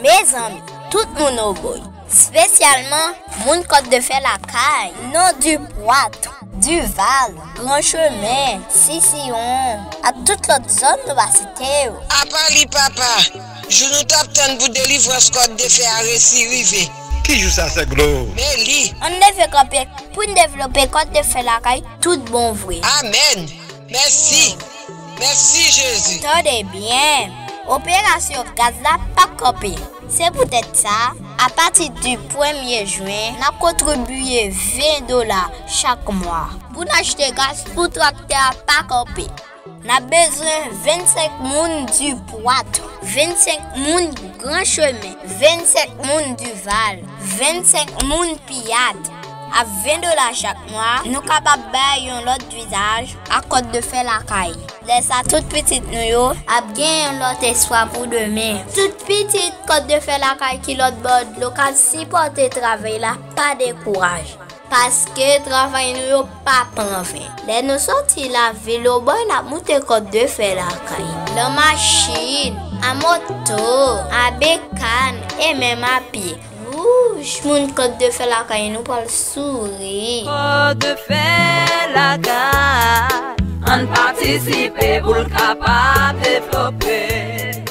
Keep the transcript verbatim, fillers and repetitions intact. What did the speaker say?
Mezanmi, tout moun ogoy, espesyalman moun Kòt de Fè Lakay, nan Dipwat, Dival, Gran Chemen, Sisiwon, ak tout lòt zòn nou pa site yo. Apa li papa, jou nou t ap tann pou delivrans Kòt de Fè a resi rive. Ki jou sa, sè Glo? Men li. Ann leve kanpe pou n devlope Kòt de Fè Lakay tout bon vre. Amèn. Mèsi. Mèsi, Jezi. Tande byen. Operasyon gaz la p ap kanpe. Se poutèt sa, apati di premye jen, n ap kontribiye ven dola chak mwa pou n achte gaz pou traktè a pa kanpe. N ap bezwen vennsenk moun Dipwat, vennsenk moun Gran Chemen, vennsenk moun Dival, vennsenk moun Piyat, ak ven dola chak mwa, nou kapab bay yon lòt vizaj a Kòt de Fè Lakay. Lè sa, tout pitit nou yo ap gen yon lòt espwa pou demen. Tout pitit Kòt de Fè Lakay ki lòt bò dlo k ap sipòte travay la, pa dekouraje. Paske travay nou yo p ap anven. Lè nou soti lavil Obòy, n ap moute Kòt de Fè Lakay. Nan machin, a moto, a bekàn, e menm a pye. Wouch, moun Kòt de Fè Lakay, nou pral souri. Kòt de Fè Lakay, ann patisipe pou l kapab devlope.